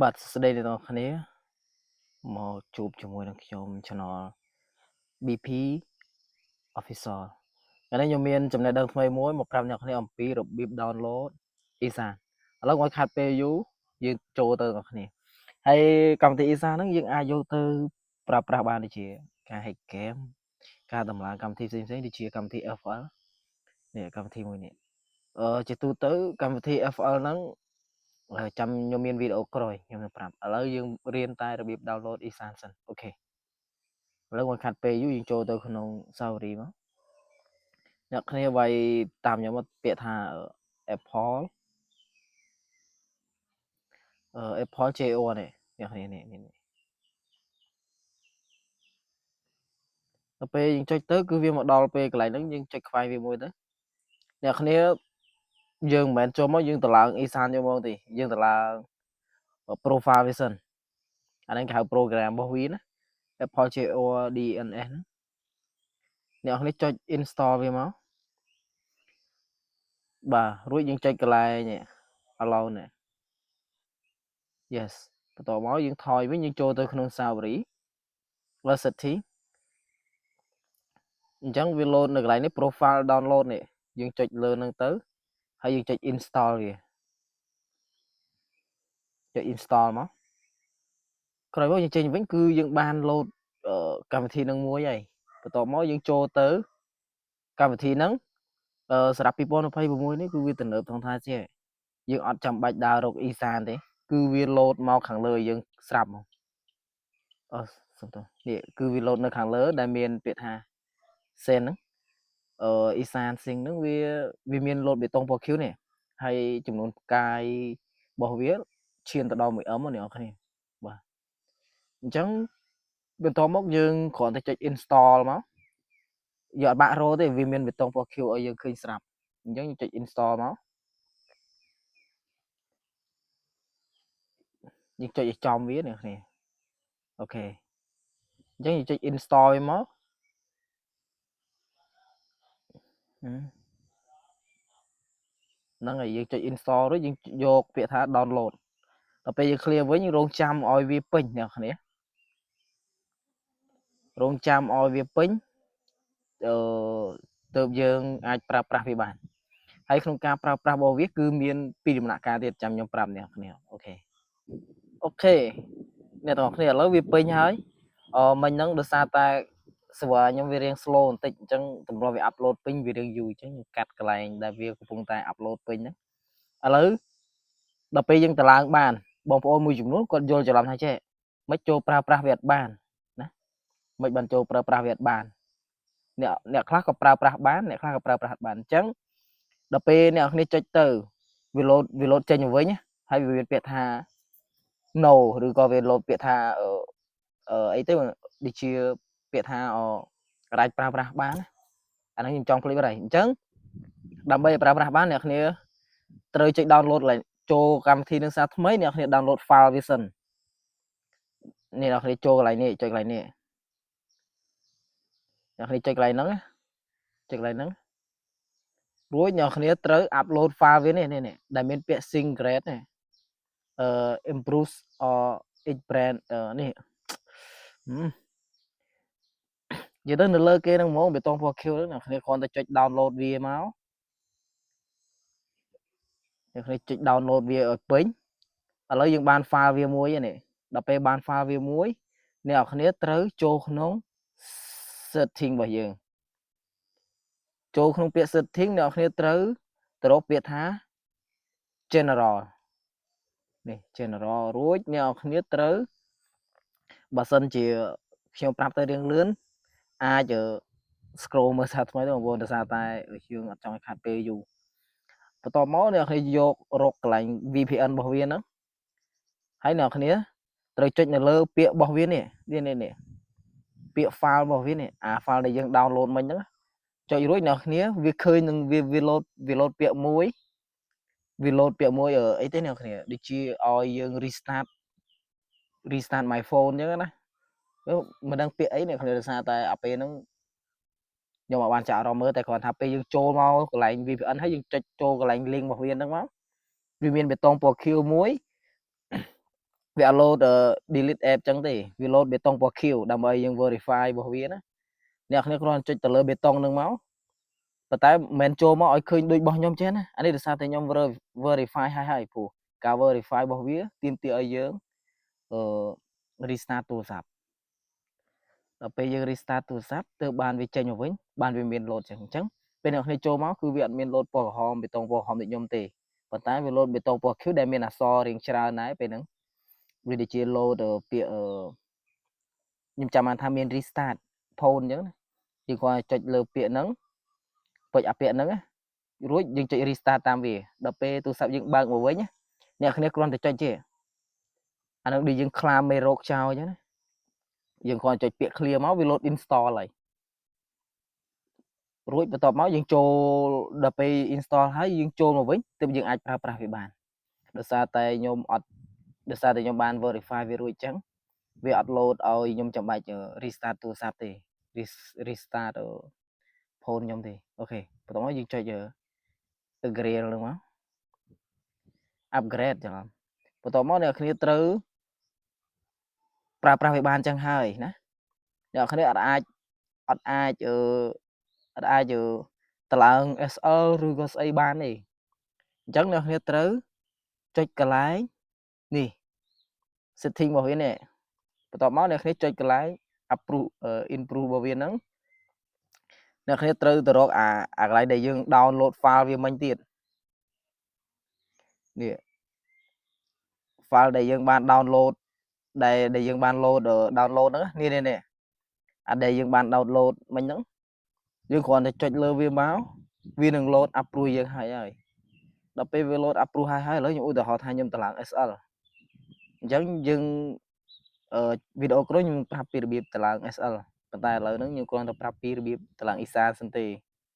បាទសួស្តីអ្នកទាំងអស់គ្នាមកជួបជាមួយនឹងខ្ញុំ Channel BP Official ថ្ងៃនេះខ្ញុំមានចំណេះដឹងថ្មីមួយមកប្រាប់អ្នកគ្នាអំពីរបៀប download Esan ឥឡូវកុំឲ្យខាត់ពេលយូរយើងចូលទៅអ្នកគ្នាហើយកម្មវិធី Esan ហ្នឹងយើងអាចយកទៅប្រើប្រាស់បានដូចជាការ hack game ការតម្លើងកម្មវិធីផ្សេងៗដូចជាកម្មវិធី FL នេះកម្មវិធីមួយនេះជាទូទៅកម្មវិធី FL ហ្នឹងចាំខ្ញុំមានវីដេអូក្រោយខ្ញុំនឹងប្រាប់ឥឡូវយើងរៀនតែរបៀប download Esan សិន OK ឥឡូវមកខាត់ពេលយូរយើងចូលទៅក្នុង Safari មកអ្នកគ្នាវាយតាមខ្ញុំមកពាក្យថា Apple Apple JO នេះអ្នកគ្នានេះនេះដល់ពេលយើងចុចទៅគឺវាមកដល់ពេលកន្លែងហ្នឹងយើងចុចខ្វែងវាមួយទៅអ្នកគ្នាយើងមិនមែនចូលមកយើងតម្លើង Esan យកមកទេយើងតម្លើង profile វាសិនអាហ្នឹងគេហៅ program របស់វាណា Apple JO DNS ហ្នឹងអ្នកនរចុច install វាមកបាទរួចយើងចុចកន្លែងនេះ allow នេះ yes បន្ទាប់មកយើងថយវិញយើងចូលទៅក្នុង Safari Velocity អញ្ចឹងវា load នៅកន្លែងនេះ profile download នេះយើងចុចលើនឹងទៅហើយយើងចុច install វាចុច install មកក្រោយមកយើងចេញវិញគឺយើងបាន load កម្មវិធីនឹងមួយហើយបន្ទាប់មកយើងចូលទៅកម្មវិធីហ្នឹងសម្រាប់2026នេះគឺវាទំនើបថងថាជាយើងអត់ចាំបាច់ដើររក Esan ទេគឺវា load មកខាងលើយើងស្រាប់មកអឺសុំទោសនេះគឺវា load នៅខាងលើដែលមានពាក្យថា send ហ្នឹងEsan Sync ហ្នឹងវាវាមាន load បេតុងពណ៌ខៀវនេះហើយចំនួនផ្កាយរបស់វាឈានទៅដល់ 1M អ្នកនរគ្នាបាទអញ្ចឹងបន្ទាប់មកយើងគ្រាន់តែចុច install មកយើងអត់បាក់រោទេវាមានបេតុងពណ៌ខៀវឲ្យយើងឃើញស្រាប់អញ្ចឹងយើងចុច install មកយើងចុចឲ្យចំវាអ្នកគ្នា OK អញ្ចឹងយើងចុច install វាមកហ្នឹងហើយយើងចុច install រួចយើងយកពាក្យថា download ដល់ពេលយើង clear វិញរងចាំឲ្យវាពេញអ្នកគ្នារងចាំឲ្យវាពេញអឺទៅយើងអាចប្រើប្រាស់វាបានហើយក្នុងការប្រើប្រាស់របស់វាគឺមានពីរដំណាក់កាលទៀតចាំខ្ញុំប្រាប់អ្នកគ្នា OK OK អ្នកទាំងអស់គ្នាឥឡូវវាពេញហើយអឺមិញហ្នឹងដោយសារតែ server ខ្ញុំវារៀង slow បន្តិចអញ្ចឹងតម្រុះវា upload ពេញវារៀងយូរអញ្ចឹងខ្ញុំកាត់កន្លែងដែលវាកំពុងតែ upload ពេញហ្នឹងឥឡូវដល់ពេលយើងតឡើងបានបងប្អូនមួយចំនួនគាត់យល់ច្រឡំថាចេះមិនចូលប្រើប្រាស់វាអត់បានណាមិនបានចូលប្រើប្រាស់វាអត់បានអ្នកអ្នកខ្លះក៏ប្រើប្រាស់បានអ្នកខ្លះក៏ប្រើប្រាស់អត់បានអញ្ចឹងដល់ពេលអ្នកគ្នាចុចទៅវា load វា load ចេញមកវិញហើយវាមានពាក្យថា no ឬក៏វា load ពាក្យថាអឺអីទៅដូចជាពាក្យថាអាចប្រើប្រាស់បានអាហ្នឹងខ្ញុំចង់ភ្លេចបាត់ហើយអញ្ចឹងដើម្បីឲ្យប្រើប្រាស់បានអ្នកគ្នាត្រូវចុច download ឡើងចូលកម្មវិធីនឹងសារថ្មីអ្នកគ្នា download file វាសិននេះអ្នកគ្នាចូលកន្លែងនេះចុចកន្លែងនេះអ្នកគ្នាចុចកន្លែងហ្នឹងចុចកន្លែងហ្នឹងរួចអ្នកគ្នាត្រូវ upload file វានេះនេះដែលមានពាក្យ sync grade នេះimprove or each brand នេះនិយាយទៅនៅលើគេហ្នឹងហ្មងបេតុងពណ៌ខៀវហ្នឹងអ្នកគ្នាគ្រាន់តែចុច download វាមកអ្នកគ្នាចុច download វាឲ្យពេញឥឡូវយើងបាន file វាមួយនេះដល់ពេលបាន file វាមួយអ្នកគ្នាត្រូវចូលក្នុង setting របស់យើងចូលក្នុងពាក្យ setting អ្នកគ្នាត្រូវទៅរកពាក្យថា general នេះ general រួចអ្នកគ្នាត្រូវបើសិនជាខ្ញុំប្រាប់ទៅរៀងលឿនអាច scroll មើលសារថ្មីទៅបងប្អូនដោយសារតែយើងអត់ចង់ឲ្យខាត់ពេលយូរបន្ទាប់មកអ្នកគ្នាយករកកន្លែង VPN របស់វាហ្នឹងហើយអ្នកគ្នាត្រូវចុចនៅលើពាក្យរបស់វានេះនេះនេះពាក្យ file របស់វានេះអា file ដែលយើង download មិញហ្នឹងចុចរួចអ្នកគ្នាវាឃើញនឹងវាវា load វា load ពាក្យមួយវា load ពាក្យមួយអីទេអ្នកគ្នាដូចជាឲ្យយើង restart my phone អញ្ចឹងណាមិនដឹងពាក្យអីអ្នកគ្នាដោយសារតែអាពេលហ្នឹងខ្ញុំអត់បានចាក់អារម្មណ៍មើលតែគ្រាន់ថាពេលយើងចូលមកកន្លែង VPN ហើយយើងចុចចូលកន្លែង link របស់វាហ្នឹងមកវាមានបេតុងពណ៌ខៀវមួយវា វាអត់ load delete app ចឹងទេវា load ប៊ូតុងពណ៌ខៀវដើម្បីយើង verify របស់វាណាអ្នកគ្នាគ្រាន់ចុចទៅលើប៊ូតុងហ្នឹងមកប៉ុន្តែមិនមែនចូលមកឲ្យឃើញដូចរបស់ខ្ញុំចេះណាអានេះដោយសារតែខ្ញុំ verify ហើយហើយព្រោះការ verify របស់វាទាមទារឲ្យយើងអឺ restart ទូរស័ព្ទដល់ពេលយើង restart ទូរស័ព្ទទើបបានវាចេញមកវិញបានវាមាន load ចឹងអញ្ចឹងពេលអ្នកគ្នាចូលមកគឺវាអត់មាន load ពណ៌ក្រហមប៊ូតុងពណ៌ក្រហមដូចខ្ញុំទេប៉ុន្តែវា load ប៊ូតុងពណ៌ខៀវដែលមានអក្សររៀងច្រើនដែរពេលហ្នឹងវាដូចជា load ពាក្យអឺខ្ញុំចាំបានថាមាន restart phone អញ្ចឹងណាយើងគ្រាន់តែចុចលើពាក្យហ្នឹងចុចអាពាក្យហ្នឹងរួចយើងចុច restart តាមវាដល់ពេលទូរស័ព្ទយើងបើកមកវិញអ្នកគ្នាគ្រាន់តែចុចទេអានឹងដូចយើងក្លាមមេរោគចោលអញ្ចឹងណាយើងគ្រាន់តែចុចពាក្យ clear មកវា load install ហើយរួចបន្ទាប់មកយើងចូលដល់ពេល install ហើយយើងចូលមកវិញទើបយើងអាចប្រើប្រាស់វាបានដោយសារតែខ្ញុំអត់ដោយសារតែខ្ញុំបាន verify វារួចអញ្ចឹងវាអត់ load ឲ្យខ្ញុំចាំបាច់ restart ទូរស័ព្ទទេ restart phone ខ្ញុំទេOK បន្ទាប់មកយើងចុច agree ហ្នឹងមក upgrade ចឹងបន្ទាប់មកអ្នកគ្នាត្រូវប្រើប្រាស់វាបានចឹងហើយណាអ្នកគ្នាអត់អាចអត់អាចអឺអត់អាចតឡើង SL ឬក៏ស្អីបានទេអញ្ចឹងអ្នកគ្នាត្រូវចុចកន្លែងនេះ setting របស់វានេះបន្ទាប់មកអ្នកគ្នាចុចកន្លែង approve improve របស់វាហ្នឹងអ្នកគ្នាត្រូវទៅរកអាអាកន្លែងដែលយើង download file វាមិញទៀតនេះ file ដែលយើងបាន download ដែលដែលយើងបាន load download ហ្នឹងនេះនេះនេះអាដែលយើងបាន download មិញហ្នឹងយើងគ្រាន់តែចុចលើវាមកវានឹង load approve យើងហើយហើយដល់ពេលវា load approve ហើយហើយឥឡូវខ្ញុំឧទាហរណ៍ថាខ្ញុំតម្លើង SL អញ្ចឹងយើងអឺវីដេអូក្រោយខ្ញុំប្រាប់ពីរបៀបតម្លើង SL ប៉ុន្តែឥឡូវហ្នឹងខ្ញុំគ្រាន់តែប្រាប់ពីរបៀបតម្លើង ISA សិនទេ។